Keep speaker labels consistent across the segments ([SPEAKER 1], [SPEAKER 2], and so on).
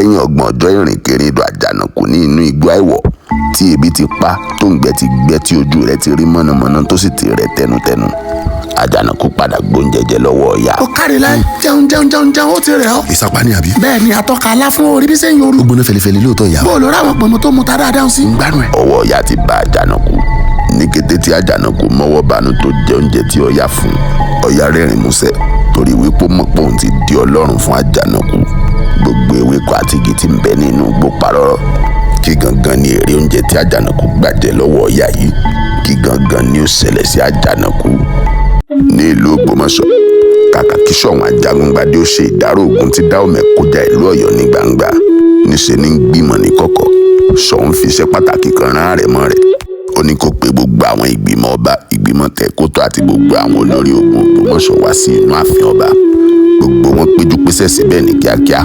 [SPEAKER 1] Lẹ́yìn 30 ọjọ́ ìrìnkèrindò Àjànàkú ní inú igbó àìwọ̀ tí ebi ti pa, tóǹgbẹ ti gbẹ, tí ojú rẹ̀ ti rí mọ̀nàmọ́ná tó sì ti rẹ̀ tẹnutẹnu, Àjànàkú padà gbóúnjẹ jẹ lọ́wọ́ Ọya.
[SPEAKER 2] Ó kárí láì jẹun jẹun jẹun jẹun, ó ti rẹ̀ ọ́.
[SPEAKER 3] Ìsapá ni àbí?
[SPEAKER 2] Bẹ́ẹ̀ ni, atọ́ka alá fún orí bí sẹ́yìn ooru.
[SPEAKER 3] Ó gbóná fẹlifẹli lóòótọ́, ìyá.
[SPEAKER 2] Bó o lọ ráwọn pọ̀nmọ́ tó mu ta dáadáa sí.
[SPEAKER 3] Ń gbádùn ẹ̀.
[SPEAKER 1] Ọwọ́ Ọya ti bá Àjànàkú. Ní kété tí Àjànàkú mọ́wọ́ bánú tó jẹ oúnjẹ tí Ọya fún, Ọya rẹ́rìn músẹ́ torí wípé ó mọ̀ pé òun ti di Ọlọ́run fún Àjànàkú. Gbogbo ewéko àti igi tí ń bẹ nínú igbó parọ́rọ́. Kí gangan ni èrè oúnjẹ tí Àjànàkú gbàjẹ lọ́wọ́ Ọya yìí? Kí gangan ni ó ṣẹlẹ̀ sí Àjànàkú ní ìlú Ògbómọ̀ṣọ́? Kàkà kí Ṣọ̀ún Ajagungbadé ó ṣe ìdárò ogun tí Dáòmẹ̀ kọjá ìlú Ọ̀yọ́ ní gbangba, níṣẹ́ ní gbìmọ̀ ní kọ̀kọ̀. Ṣọ̀ún fi iṣẹ́ pàtàkì kan rán àrẹ̀mọ rẹ̀. Ó ní kó pe gbogbo àwọn ìgbìmọ̀ ọba, ìgbìmọ̀ tẹ̀kótó àti gbogbo àwọn olórí ogun Ògbómọ̀ṣọ́ wá sí inú ààfin ọba. Gbogbo wọn péjú pésẹ̀ síbẹ̀ ní kíákíá.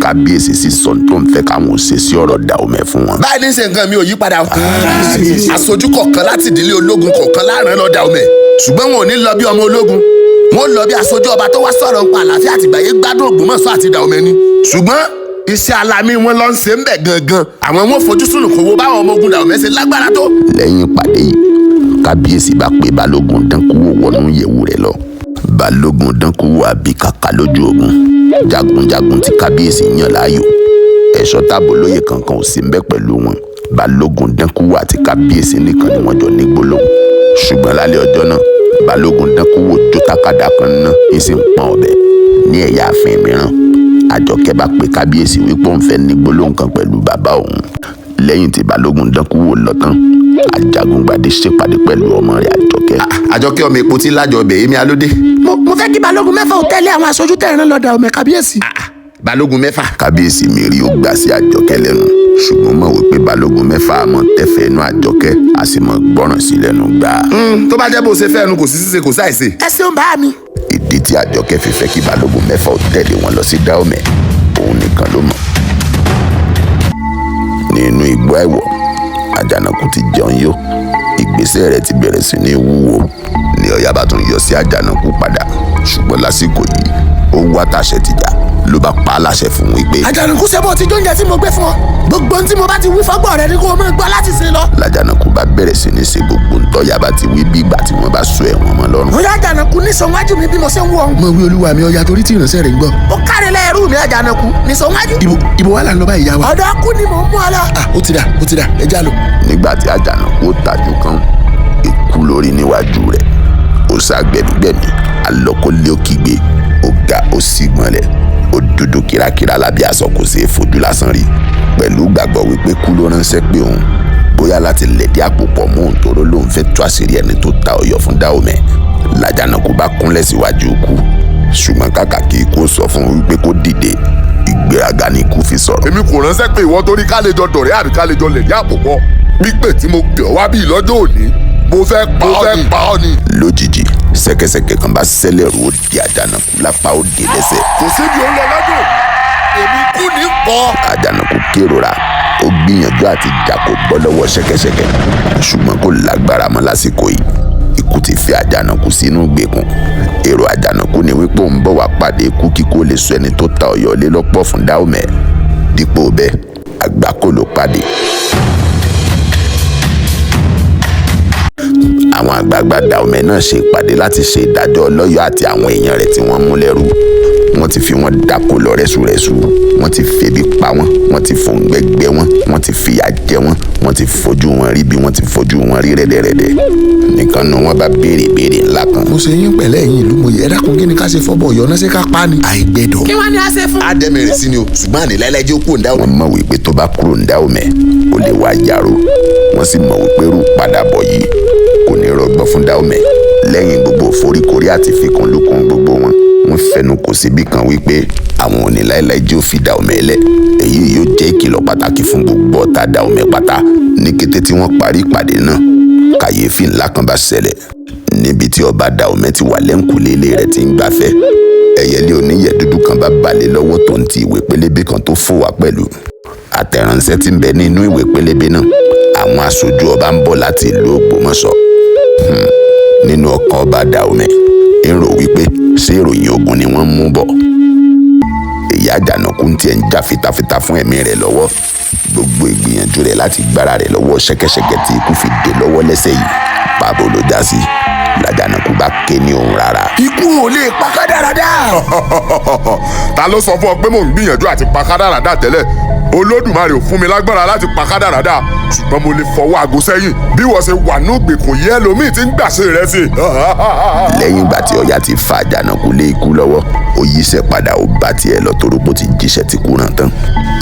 [SPEAKER 1] Kábíyèsí sì sọ tó ń fẹ́ káwọn ò ṣe sí ọ̀rọ̀ Dáòmẹ̀ fún wọn.
[SPEAKER 4] Báyìí ní ṣe nǹkan mi ò yí padà o. Aṣojú kọ̀ọ̀kan láti ìdílé ológun kọ̀ọ̀kan láàrin lọ Dahomey, ṣùgbọ́n wọn ò ní lọ bí ọmọ ológun, wọn ò lọ bí aṣojú ọba tó wá sọ̀rọ̀ nípa àlàáfíà àtìgbàyé gbádùn Ògbómọ̀ṣọ́ àti Dahomey ni. Ṣùgbọ́n iṣẹ́ alamí wọn lọ ń ṣe ń bẹ̀ gangan, àwọn wọn fojú sùnùkùn wo báwọn ọmọ ogun Dahomey ṣe lágbára tó.
[SPEAKER 1] Lẹ́yìn ìpàdé yìí, kábíyèsí bá pe Balógun Dánkúwò wọnú ìyẹ̀wù rẹ̀ lọ. Balógun Dánkúwò àbí kàkà lójú ogun, jagunjagun tí kábíyèsí yàn láàyò. Ẹ̀ṣọ́ tààbò lóye kankan ò sí ńbẹ̀ pẹ̀lú wọn. Balógun Dánkúwò àti kábíyèsí nìkan ni wọ́n jọ ní gbólóhùn. Ṣùgbọ́n lálẹ́ ọjọ́ náà, Balógun Dánkúwò jó tákàdá kan ná ń sì ń pọ́n ọbẹ̀ ní ẹ̀yà ààfin mìíràn. Àjọkẹ́ bá pe kábíyèsí wípé òun fẹ́ ní gbólóhùn kan pẹ̀lú bàbá òun. Lẹ́yìn tí Balógun Dánkúwò lọ tán, Ajagungbadé ṣèpàdé pẹ̀lú ọmọ rẹ̀ Àjọkẹ́.
[SPEAKER 4] Àjọkẹ́, ọmọ epo tí lájọ ọbẹ̀ èmi alóde.
[SPEAKER 2] Mo fẹ́ kí balógun 6 ò tẹ̀lé àwọn aṣojú tẹ̀ràn lọ Dahomey, kábíyèsí.
[SPEAKER 4] Balógun 6.
[SPEAKER 1] Kábíyèsí mi rí ó gbà sí Àjọkẹ́ lẹ́nu, ṣùgbọ́n mọ̀ wípé balógun 6 àmọ́ tẹ́fẹ̀ẹ́ inú Àjọkẹ́, a sì mọ̀ gbọ́ràn sí lẹ́nu gbà.
[SPEAKER 4] Tó bá jẹ́ bó ṣe fẹ́ ẹnu, kò sí ṣíṣe, kò sáìsè.
[SPEAKER 2] Ẹ ṣeun, bá mi.
[SPEAKER 1] Ìdí tí Àjọkẹ́ fi fẹ́ kí balógun 6 ò tẹ̀lé wọn lọ sí Dahomey, òun nìkan ló mọ̀. Nínú igbó àìwọ̀, Àjànàkú ti jẹun yó, ìgbésẹ̀ rẹ̀ ti bẹ̀rẹ̀ sí ní wúwo ní Ọya bá tún yọ sí Àjànàkú padà. Ṣùgbọ́n lásìkò yìí, ó wá tàṣẹ tìjà ló bá pa á láṣẹ fún wípé.
[SPEAKER 2] Àjànàkú, ṣe bó ti jóúnjẹ tí mo gbé fún ọ? Gbogbo ohun tí mo bá ti wí fọ́gbọ́n rẹ ni kó o máa gbọ́ láti ṣe lọ.
[SPEAKER 1] Làjànàkú bá bẹ̀rẹ̀ sí ní ṣe gbogbo ntọ́ya bá ti wí bí ìgbà tí wọ́n bá so ẹ̀wọ̀n mọ́ lọ́rùn.
[SPEAKER 2] Ó yá Àjànàkú, níṣó wájú mi bí mo ṣe ń wọ.
[SPEAKER 3] Mo wí, olúwa mi Ọya, torí tí ìránṣẹ́ rẹ̀ ń gbọ́.
[SPEAKER 2] Ó kárí lẹ́rú mi Àjànàkú, níṣó wájú.
[SPEAKER 3] Ibo wà là ń lọ báyìí, ìyá wa?
[SPEAKER 2] Ọ̀dọ̀ kú ni mò ń mú ọ lọ.
[SPEAKER 3] Ah, ó ti dà, ó ti dà, ẹ já lọ.
[SPEAKER 1] Nígbà tí Àjànàkú ó tajú kan, ikú lórí níwájú rẹ̀. Ó sá gbẹ̀mígbẹ̀mí alọ́kólé, ó kígbe, ó ga, ó sì gbọ́nlẹ̀, ó dúdú kírakíra lábẹ́ aṣọ, kò ṣeé fojú lásán rí. Pẹ̀lú gbàgbọ́ wípé kú ló ránṣẹ́ pé òun bóyá láti lẹ̀dí àpò pọ̀ mọ́ òun tóró lóun fẹ́ tú àṣírí ẹni tó ta Ọ̀yọ́ fún Dahomey, Làjànàkú bá kúnlẹ̀ síwájú ikú. Ṣùgbọ́n kàkà kí ikú sọ fún un wípé kó dìde, ìgbéraga ni ikú fi sọ̀rọ̀.
[SPEAKER 5] Èmi kò ránṣẹ́ pé ìwọ torí ká lè jọ dọ̀rẹ́ àbí ká lè jọ lẹ̀dí àpò pọ̀. Pípè tí mo pè ọ́ wá bí lọ́jọ́ òní, mo fẹ́ pa ọ́ ni. Pa ọ́ ni.
[SPEAKER 1] Lójijì, ṣẹ̀kẹ̀ṣẹ̀kẹ̀ kan bá ṣẹlẹ̀ rú, ó di Àjànàkú lápá, ó di lẹ́sẹ̀.
[SPEAKER 5] Kò síbi ó ń lọ lọ́dún òní, èmi kú ní pọ̀.
[SPEAKER 1] Àjànàkú kérora, ó gbìyànjú àti jà kó bọ́ lọ́wọ́ ṣẹ̀kẹ̀ṣẹ̀kẹ̀, ṣùgbọ́n kò lágbára mọ́ lásìkò yìí. Ikú ti fi Àjànàkú sínú ìgbèkùn. Èrò Àjànàkú ni wípé òun bọ̀ wá pàdé ikú kíkó lè sọ ẹni tó ta Ọ̀yọ́ lé lọ́pọ̀ fún Dahomey. Dípò bẹ́ẹ̀, àgbákò ló pàdé. Àwọn àgbààgbà Dahomey náà ṣe ìpàdé láti ṣe ìdájọ́ ọlọ́yọ̀ àti àwọn èèyàn rẹ̀ tí wọ́n mú lẹ́rú. Wọ́n ti fi wọ́n dáko lọ rẹ́súrẹ́sú, wọ́n ti febi pa wọ́n, wọ́n ti fòǹgbẹ gbẹ wọ́n, wọ́n ti fìyà jẹ wọ́n, wọ́n ti fojú wọn rí bí wọ́n ti fojú wọn rí rẹ́dẹ̀rẹ́dẹ̀. Nìkan nu wọn bá béèrè béèrè ńlá kan.
[SPEAKER 3] Mo ṣe yín pẹ̀lẹ́, ẹ̀yin ìlú mòye, ẹ dákun, kí ni ká ṣe fọ́bọ̀ Ọ̀yọ́ náà? Ṣé ká pa ni? Àìgbẹ́dọ̀.
[SPEAKER 2] Kí wọ́n ní a ṣe fún.
[SPEAKER 4] Á dẹ́mi rẹ̀ sí ni o, ṣùgbọ́n àní láíláí jẹ́ ó kúrò ń Dahomey.
[SPEAKER 1] Wọ́n mọ̀ wípé tó bá kúrò ń Dahomey, ó lè wá yàrá. Wọ́n sì mọ̀ wípé rú padà bọ̀ yìí kò ní rọgbọ fún Dahomey. Lẹ́yìn gbogbo foríkorí àti fikùnlukùn gbogbo wọn, wọ́n fẹnu kò síbì kan wípé àwọn ò ní láéláé jẹ́ ó fi Dahomey lẹ̀. Èyí yóò jẹ́ ìkìlọ̀ pàtàkì fún gbogbo ọ̀tá Dahomey pátá. Ní kété tí wọ́n parí ìpàdé náà, kàyéfì ńlá kan bá ṣẹlẹ̀. Níbi tí ọba Dahomey ti wà lẹ́ǹkùlé ilé rẹ̀ tí ń gbafẹ́, ẹyẹlé oníyẹ̀ dúdú kan bá balẹ̀ lọ́wọ́ tó ń ti ìwé pélébé kan tó fò wá pẹ̀lú àtẹ̀ránṣẹ́ tí ń bẹ nínú ìwé pélébé náà: àwọn aṣojú ọba ń bọ̀ láti ìlú Ògbómọ̀ṣọ́. Nínú ọkàn ọba Dahomey ń rò wípé ṣé ìròyìn ogun ni wọ́n mú bọ̀. Èyí Àjànàkú ń tiẹ̀ ń jà fitafita fún ẹ̀mí rẹ̀ lọ́wọ́. Gbogbo ìgbìyànjú rẹ̀ láti gbára rẹ̀ lọ́wọ́ ṣẹ́kẹ́ṣẹkẹ̀ tí ikú fi dé lọ́wọ́ lẹ́sẹ̀ yìí, pàbó ló já sí. Làjànàkú bá ké ní òun rárá.
[SPEAKER 4] Ikú ò lè pa kádàrá dà.
[SPEAKER 5] Ta ló sọ fún ọ pé mò ń gbìyànjú àti pa kádàrá dà tẹ́lẹ̀? Olódùmarè ò fún mi lágbára láti pa kádàrá dà, ṣùgbọ́n mo lè fọwọ́ aago sẹ́yìn. Bí wọ́n ṣe wà ní ìgbèkùn yìí, ẹlòmíì ti ń gbàṣẹ rẹ sí.
[SPEAKER 1] Lẹ́yìn ìgbà tí Ọya ti fa Àjànàkú lé ikú lọ́wọ́, ó yíṣẹ́ padà, ó bá tiẹ̀ lọ torógbó ti jíṣẹ́ tí kú ràn tán.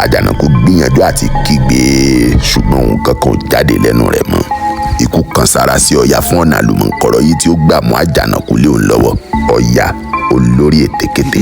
[SPEAKER 1] Àjànàkú gbìyànjú àti kígbe, ṣùgbọ́n òun kankan ò jáde lẹ́nu rẹ̀ mọ́. Ikú kan sára sí Ọya fún ọ̀nà àlùmọ̀ǹkọ̀rọ̀ yìí tí ó gbà mú Àjànàkú lé òun lọ́wọ́. Ọya olórí ètekéte.